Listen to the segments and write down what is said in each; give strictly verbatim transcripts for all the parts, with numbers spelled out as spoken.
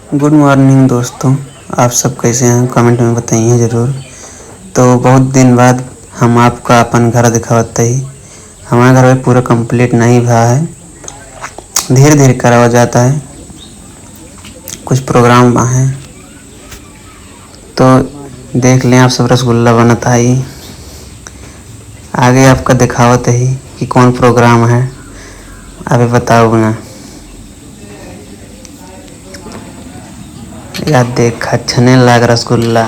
Good morning दोस्तों, आप सब कैसे हैं? Comment में बताइए ज़रूर। तो बहुत दिन बाद हम आपका अपन घर दिखावत ही। हमारा घर अभी पूरा complete नहीं भा है, धीरे धीरे करावा जाता है, कुछ program बा है। तो देख लें आप सब, रसगुल्ला बनत आई। आगे आपका दिखावत ही कि कौन program है, अभी बताओ ना। या देखा, छने लाग रसगुल्ला।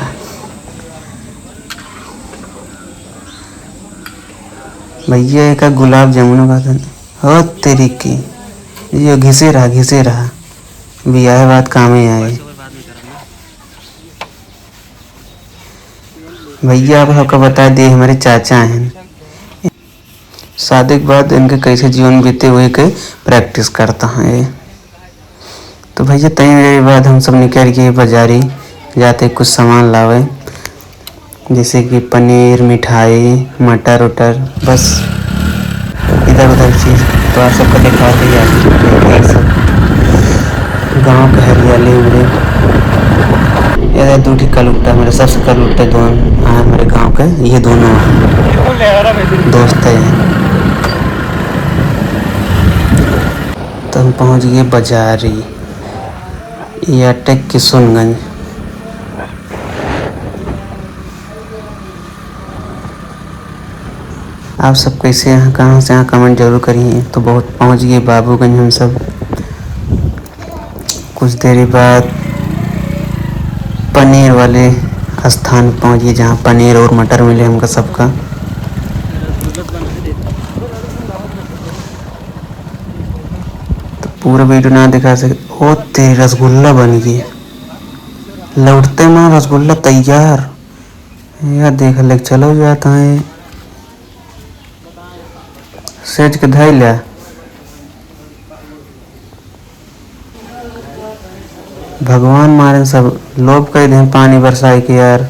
भैया, एक गुलाब जामुन का था। हो तेरी की, यो घिसे रहा, घिसे रहा। बियाहे बाद कामे आए। भैया, आप सबका बता दे, हमारे चाचा हैं। शादी के बाद इनके कैसे जीवन बीते, वही के practice करता है। तो भैया, तय मेरे बाद हम सब निकल गए बाजारी, जाते कुछ सामान लावे, जैसे कि पनीर, मिठाई, मटर उटर, बस इधर उधर चीज़। तो आप सबको दिखा दे यार, ये सब गाँव के हरियाली उमरे। ये दो ठे कलूटा, मेरे सबसे कलूटे दोनों हैं हमारे गाँव के, ये दोनों हैं, दोस्त हैं। तो हम पहुँच गए बाजारी, ये अटक किशुनगंज। आप सब कैसे हैं, कहाँ से हैं, comment जरूर करिए। तो बहुत पहुँच गए बाबूगंज हम सब। कुछ देरी बाद पनीर वाले स्थान पहुँच गए, जहाँ पनीर और मटर मिले हमका सबका। तो पूरा video ना दिखा सके। ओ तेरी, रसगुल्ला बन गई। लौटते में रसगुल्ला तैयार। या देख ले, चलो जाता है। सेज के धइला। भगवान मारे सब लोभ कइ दें पानी बरसाए के यार।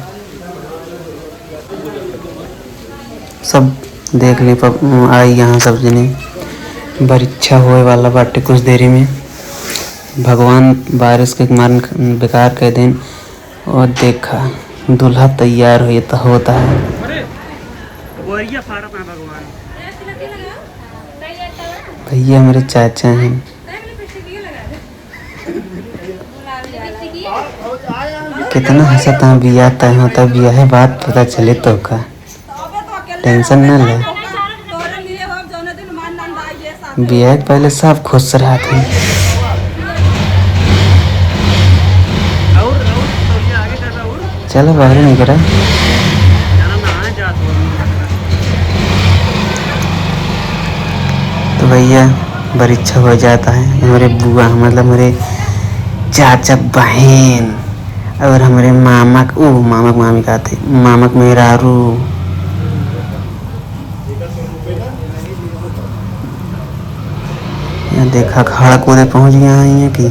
सब देख ले पब-, आई यहाँ सब जने। बरिच्छा होए वाला बाटे कुछ देरी में। भगवान बारिश के मारन बेकार कइ दें। और देखा, दूल्हा तैयार हो, ये तो होता है। अरे, बोरिया फाड़त है भगवान। भैया हमारे चाचा हैं। कितना हंसत हैं, बियाह तय होता, बियाह है बात पता चले तो का। Tension न ले। बियाह के पहले सब खुश रहत हैं। चलो बाहर निकला। तो भैया, बरिच्छा हो जाता है। हमारे बुआ, मतलब हमारे चाचा बहन और हमारे मामा क-, ओ, मामा क मामी कहते, मामा क मेहरारू। यहाँ देखा, खाड़ा कूदे पहुँच गया है यहाँ की।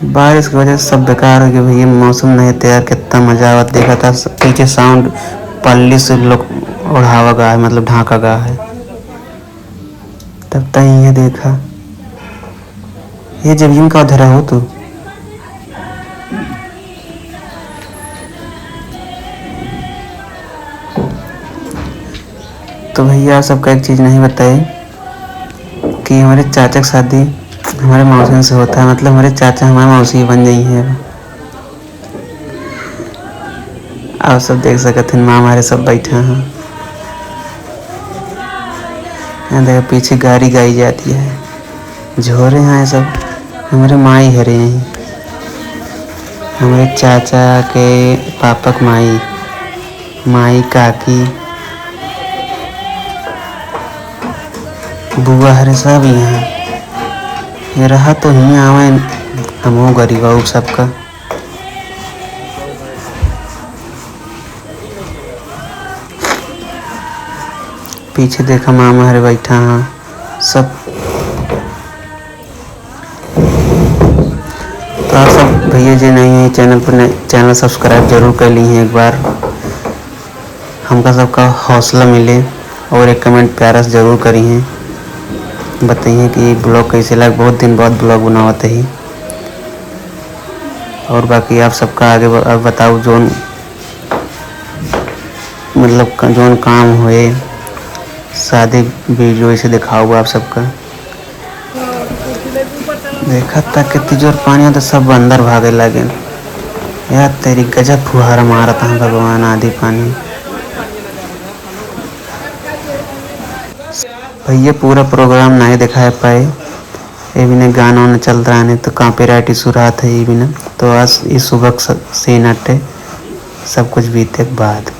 बारिश की वजह से सब बेकार हो गया भैया, मौसम नहीं तैयार, कितना मजा आवत। देखा था स-, पीछे sound पल्ली से लोग ओढ़ावा गा है, मतलब ढाका गा है। तब तक ये देखा, ये जमीन का धरा हो तू। तो भैया, सबका एक चीज़ नहीं बताए कि हमारे चाचा की शादी हमारे मौसी से होता है, मतलब हमारे चाचा हमारे मौसी बन गई हैं। आप सब देख सकत हैं, माँ हमारे सब बैठा हैं। यहाँ देखो, पीछे गारी गाई जाती है। झोरे हैं सब, हमारे माई हरे हैं, हमारे चाचा के पापा के माई, माई, काकी, बुआ हरे सब यहाँ। ये रहा तो हियाँ आवे, हमहू गरीबा उ सबका। पीछे देखा, मामा हरे बैठा हाँ सब। तो आप सब भैया जे नहीं है channel पर, नए, channel subscribe जरूर कर ली हैं एक बार। हमका सबका हौसला मिले और एक comment प्यारा से जरूर करिहें, बताइए कि vlog कैसे लाग, बहुत दिन बाद vlog बनावत ही। और बाकी आप सबका आगे ब-, अब बताओ जोन, मतलब क-, जोन काम होए, शादी video ऐसे दिखाओ आप सबका। देखा था कि तिजोर पानी तो सब अंदर भागे लगे। यार तेरी गजब फुहारा मारत है भगवान आदि पानी। भैया पूरा program नहीं दिखाए पाए, ये बिना गाना वाना चल रहा है तो copyright issue रहा था ये बिना। तो आज इस सुबह स-, scene हटे, सब कुछ बीते के बाद।